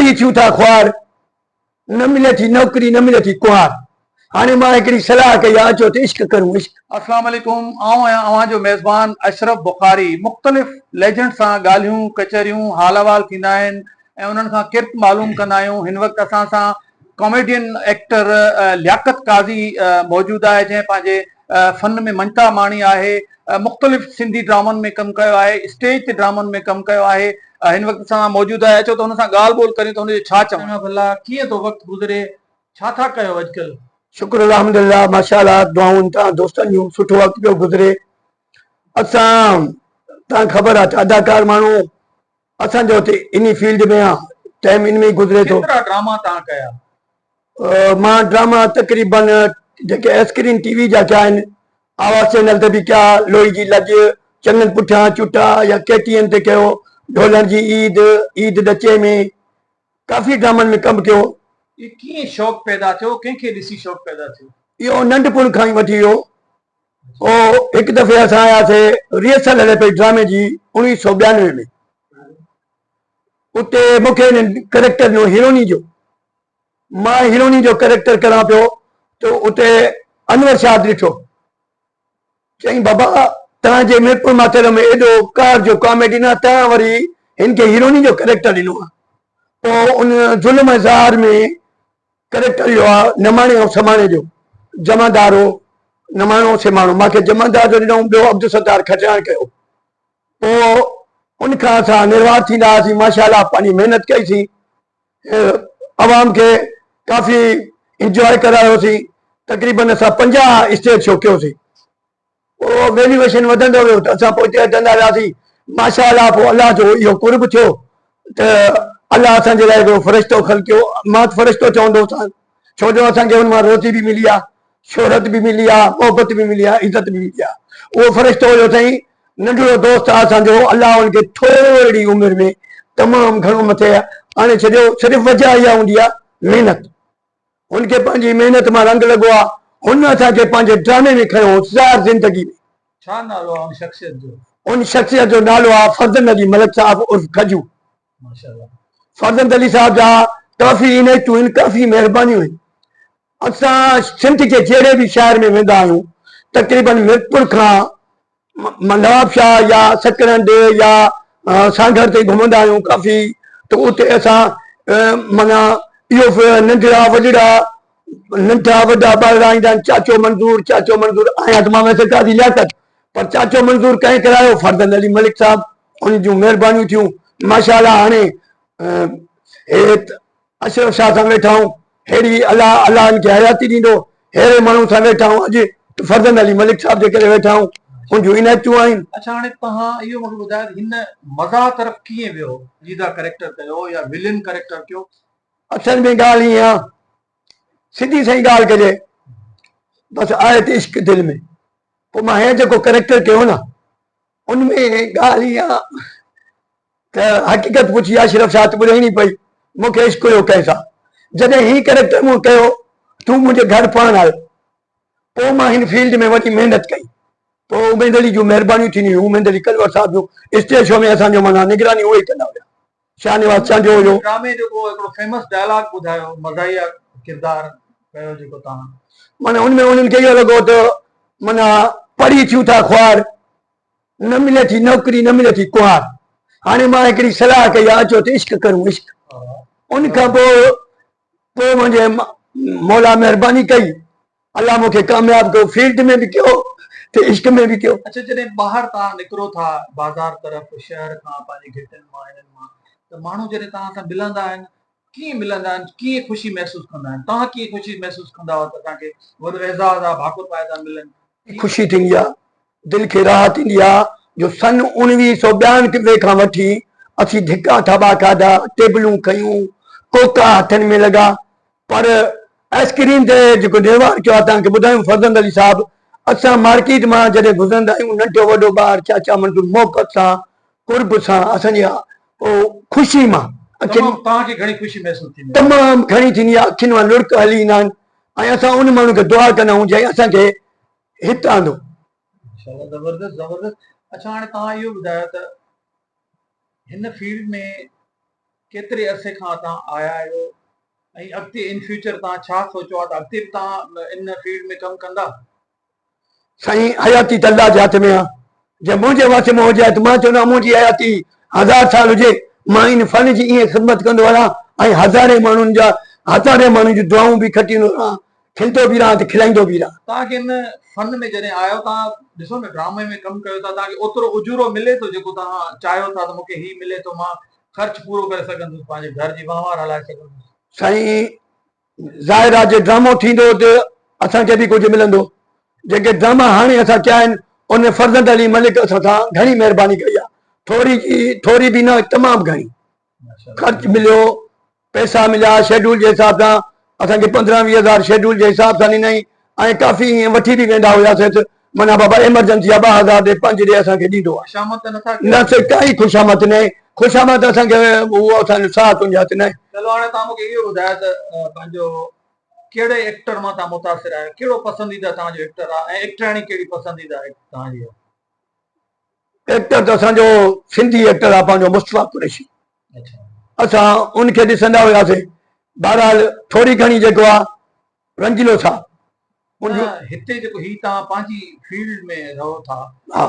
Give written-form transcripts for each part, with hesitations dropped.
پڙهي ٿيون ٿا خوار، نه ملي ٿي نوڪري نه ملي ٿي ڪنوار. هاڻي مان هڪڙي صلاح ڪئي آ اچو ته عشق ڪرون عشق. اسلام عليڪم آئون آهيان اوهان جو ميزبان اشرف بخاري مختلف ليجنڊ سان ڳالهيون ڪچهريون حال احوال ٿيندا آهن ۽ انهن کان ڪرت معلوم ڪندا آهيون هن وقت اسان سان ڪاميڊين ايڪٽر لياقت قاضي موجود آهي جنهن پنهنجي فن ۾ مڃتا ماڻي آهي مختلف سنڌي ڊرامن ۾ ڪم ڪيو آهي اسٽيج تي ڊرامن ۾ ڪم ڪيو آهي هن وقت اسان سان موجود آهي اچو ته هن سان ڳالهه ٻولهه ڪريون ته هن جو ڇا چوڻ ڀلا ڪيئن ٿو وقت گذري ڇا ٿا ڪيو اڄڪلهه؟ شڪر الحمدلله ماشاءالله دعائن تان دوستن جون سٺو وقت پيو گذري اسان تان خبر آ ته اداڪار ماڻهو اسان جو اتي انهي فيلڊ ۾ آ ٽائيم ان ۾ ئي گذري ٿو. ڪيترا ڊراما توهان ڪيا؟ مان ڊراما تقريبن جيڪي اسڪرين ٽي وي جا ڪيا آهن آواز چينل تي به ڪيا لوئي جي لڄ چڱن پٺيان چٽا يا ڪي ٽي اين تي ڪيو ڍولڻ جي عيد عيد ڏچي ۾ ڪافي ڊرامن ۾ ڪم ڪيو. اهو ڪيئن شوق پيدا ٿيو ڪنهن کي ڏسي شوق پيدا ٿيو؟ اهو ننڍپڻ کان ئي وٺي ويو پوء هڪ دفعي اسان آياسي ريهرسل هلي پئي ڊرامي جي 1992 ۾ اتي مون کي هن ڪريڪٽر ڏنو هيروني جو مان هيروني جو ڪريڪٽر ڪران پيو ته اتي انور شاهد ڏٺو چيائين بابا توهان جي ميرپور ماٿيلو ۾ ايڏو ڪار جو ڪاميڊي نه توهان وري هن کي هيروني جو ڪريڪٽر ڏنو آهي پوء ان ظلم ۽ زار ۾ ڪريڪٽر اهو آ نماڻي ۽ سماڻي جو جمعدار هو نماڻو سماڻو مان کي جمعدار جو ڏنائون ٻيو عبدالستار کٽياڻ ڪيو پوء ان کان اسان نروار ٿيندا هئاسين ماشاء الله پنهنجي محنت ڪئي سين عوام کي ڪافي انجواء ڪرايوسين تقريبن اسان 50 اسٽيج شو ڪيوسين پوء ويليوئيشن وڌندو ويو ته اسان پوئتي هٽندا وياسين. ماشاء الله پوء الله جو اهو قرب ٿيو ته الله اسان جي لاء هڪڙو فرشتو خلقيو، مان ته فرشتو چوندو هوسان ڇو جو اسان کي ان مان روزي به ملي آهي، شهرت به ملي آهي، محبت به ملي آهي، عزت به ملي آهي. اهو فرشتو هيو سائين ننڍڙو دوست آهي اسان جو، الله ان کي ٿورڙي عمر ۾ تمام گهڻو مٿي آڻي ڇڏيو، صرف وجهه اها هوندي آهي محنت. هن کي پنهنجي محنت مان رنگ لڳو آ. هن اسان کي پنهنجي ڊرامي ۾ کنيو هو زهر زندگي ۾. ڇا نالو آ ان شخصيت جو؟ ان شخصيت جو نالو آ فرزند علي ملڪ صاحب عرف کجو. ماشاءالله. فرزند علي صاحب جا ڪافي عنايتون آهن ڪافي مهربانيون آهن. اسان سنڌ جي جهڙي به شهر ۾ ويندا آهيون تقريبن ميرپور کان نوابشاهه يا سڪرنڊ يا سانگهڙ تائين گهمندا آهيون ڪافي ته اتي اسان معنيٰ اهو ننڍڙا وڏڙا ننڍا وڏا ٻارڙا ايندا آهن چاچو منظور چاچو منظور آهيان ته مان ويسي قاضي لياقت پر چاچو منظور ڪنهن ڪرايو فرزند علي ملڪ صاحب ان جون مهربانيون ٿيون ماشاء الله هاڻي اشرف شاهه سان ويٺا آهيون ههڙي الله الله ان کي حياتي ڏيندو ههڙي ماڻهو سان ويٺا آهيون اڄ ته فرزند علي ملڪ صاحب جي ڪري ويٺا آهيون ان جون عنايتون آهن. اڇا هاڻي توهان اهو مونکي ٻڌايو ته هن مزاح طرف ڪيئن ويو سنجيده ڪريڪٽر ڪيو يا ولين ڪريڪٽر ڪيو. اصل ۾ ڳالهه ائين آ سڌي سائين ڳالهه ڪجي بس آهي ته عشق دل ۾ پوء مان هي جيڪو ڪريڪٽر ڪيو نه ان ۾ ڳالهه ائين آ ته حقيقت پڇي اشرف شاهه ته ٻڌائڻي پئي مون کي عشق هيو ڪنهن سان جڏهن هي ڪريڪٽر مون ڪيو تون منهنجي گهر پاڻ آيو پوء مان هن فيلڊ ۾ وڏي محنت ڪئي پوء اميد علي جون مهربانيون ٿينديون هيون اميد علي ڪلور صاحب جو اسٽيج شو ۾ اسان جو معنيٰ نگراني اهي ئي ڪندا هيا شاهنواز چانڊيو هيو. ڊرامي جو ڪو هڪڙو فيمس ڊائلاگ ٻڌايو مزاحيه ڪردار ڪيو جيڪو توهان. معنيٰ ان ۾ انهن کي اهو لڳو ته معنيٰ پڙهي ٿيون ٿا خوار نه ملي ٿي نوڪري نه ملي ٿي ڪنوار هاڻي مان هڪڙي صلاح ڪئي آ اچو ته عشق ڪرون عشق ان کان پوء پوء منهنجي مولا مهرباني ڪئي الله مون کي ڪامياب ڪيو فيلڊ ۾ به ڪيو ته عشق ۾ به ڪيو. اڇا جڏهن ٻاهر توهان نڪرو ٿا بازار طرف شهر کان پنهنجي گهٽين مان هنن مان ته ماڻهو جڏهن توهان سان ملندا آهن ڪيئن ملندا آهن ڪيئن خوشي محسوس ڪندا آهن توهان ڪيئن خوشي محسوس ڪندا آهيو ته توهان کي وڏو اعزاز آهي ڀاڪر پائي ٿا ملن. خوشي ٿيندي آهي دل کي راحت ايندي آ جو سن 1992 کان وٺي اسين ڌڪا ٿاٻا کاڌا، ٽيبلون کنيون، ڪوڪا هٿن ۾ لڳا پر آئسڪريم تي جيڪو نروار ڪيو آ توهان کي ٻڌايون فرزند علي صاحب اسان مارڪيٽ مان جڏهن گذرندا آهيون ننڍو وڏو ٻار چاچا منظور محبت سان قرب سان اسان جي خوشي مان اکين تمام توهان کي گهڻي خوشي محسوس ٿيندي آ. تمام گهڻي ٿيندي آ اکين مان لڙڪ هلي ايندا آهن ۽ اسان ان ماڻهو کي دعا ڪندا آهيون جنهن اسان کي هت آندو. ماشاءالله زبردست زبردست اڇا هاڻي توهان اهو ٻڌايو ته هن فيلڊ ۾ ڪيتري عرصي کان توهان آيا آهيو ۽ اڳتي ان فيوچر توهان ڇا سوچيو آهي ته اڳتي به توهان ان فيلڊ ۾ ڪم ڪندا؟ سائين حياتي ته الله جي هٿ ۾ آ جي منهنجي وس ۾ هجي ها ته مان چوندو منهنجي حياتي هزار سال هجي مان ان فن جي ائين خدمت ڪندو رهان ۽ هزارين ماڻهن جا هزارين ماڻهن جون دعائون به کٽيندو رهان کلندو به رهان ته کلائيندو به رهان. توهان کي ان فن ۾ جڏهن آيو توهان ڏسو نه ڊرامي ۾ ڪم ڪيو ٿا توهان کي اوترو اجورو ملي ٿو جيڪو توهان چاهيو ٿا ته مون کي هي ملي ٿو مان خرچ پورو ڪري سگهندس پنهنجي گهر جي وهنوار هلائي سگهندس. سائين ظاهر آ جي ڊرامو ٿيندو ته اسان کي به ڪجهه ملندو جيڪي ڊراما هاڻي اسان ڪيا آهن ان ۾ فرزند علي ملڪ اسان سان گهڻي مهرباني ڪئي آ ٿوري جي ٿوري به نه تمام گهڻي خرچ مليو پئسا مليا شيڊول جي حساب سان اسان کي 15 20 هزار شيڊول جي حساب سان ڏنائين ۽ ڪافي ائين وٺي به ويندا هياسين ته معنيٰ بابا ايمرجنسي آ 2000 ڏي 5 ڏي اسان کي ڏيندو آ. خوشامد ته نٿا ڪيو. نه سائين ڪائي خوشامد ناهي خوشامد اسان کي اهو اسان جو ساهه تنهنجي هٿ ناهي. چلو هاڻي توهان مونکي اهو ٻڌايو ته پنهنجو ڪهڙي ايڪٽر مان توهان متاثر آهيو ڪهڙو پسنديده توهان جو ايڪٽر آ ۽ ايڪٽرياڻي ڪهڙي پسنديده توهان جي آ. ايڪٽر ته اسان جو سنڌي ايڪٽر آ پنهنجو مصطفيٰ قريشي اسان ان کي ڏسندا هياسين بهرحال ٿوري گهڻي جيڪو آ رنگيلو صاحب ان جو هتي جيڪو هي توهان پنهنجي فيلڊ ۾ رهو ٿا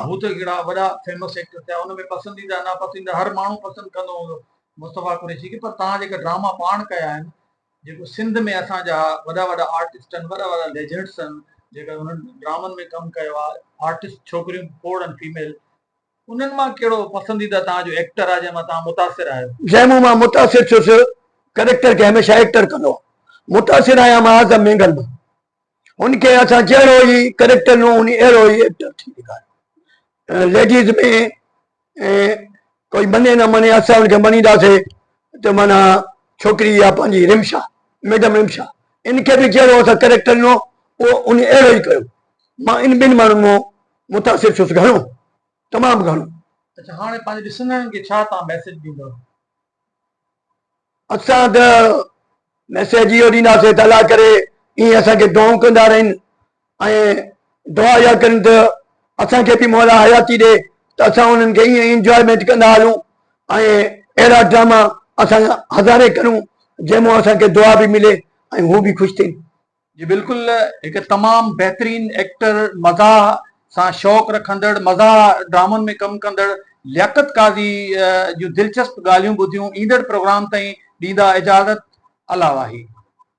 هو ته هڪڙا وڏا فيمس ايڪٽر ٿيا ان ۾ پسنديده ناپسنديده هر ماڻهو پسند ڪندو هوندو مصطفيٰ قريشي کي پر توهان جيڪا ڊراما پاڻ ڪيا آهن جيڪو سنڌ ۾ اسان جا وڏا وڏا آرٽسٽ آهن وڏا وڏا ليجنڊس آهن جيڪا انهن ڊرامن ۾ ڪم ڪيو آهي آرٽسٽ ڇوڪريون کوڙ آهن فيميل انهن مان ڪهڙو پسنديده توهان جو ايڪٽر آهي جنهن مان توهان متاثر آهيو؟ جنهن مون مان متاثر ٿيس ڪريڪٽر کي هميشه ايڪٽر ڪندو آهي متاثر آهيان مان اعظم مينگل مان هن کي اسان جهڙو ئي ڪريڪٽر ڏنو هن اهڙو ئي ايڪٽر ٿي ڏيکاريو ليڊيز ۾ ڪوئي مڃي نه مڃي اسان هن کي مڃينداسي ته معنيٰ ڇوڪري آ پنهنجي رمشا ميڊم رمشا ان کي به جهڙو اسان ڪريڪٽر ڏنو اهو ان اهڙو ئي ڪيو مان ان ٻن ماڻهن مان متاثر ٿيس گهڻو تمام گهڻو. اڇا هاڻي پنهنجي ڏسندڙن کي ڇا توهان ميسيج ڏيندؤ؟ اسان ته ميسيج اهو ڏينداسين ته الله ڪري ائين اسان کي دعائون ڪندا رهن ۽ دعا اها ڪن ته اسان کي به مولا حياتي ڏي ته اسان انهن کي ائين انجوائمينٽ ڪندا هلون ۽ اهڙا ڊراما اسان هزارين ڪرون جنهن مان اسان کي دعا به ملي ۽ هو به خوش ٿين. جي بلڪل هڪ تمام بهترين ايڪٽر مزاح سان شوق رکندڙ مزاح ڊرامن ۾ ڪم ڪندڙ لياقت قاضي جون دلچسپ ڳالهيون ٻڌيون ايندڙ پروگرام تائين ڏيندا اجازت الله واهي.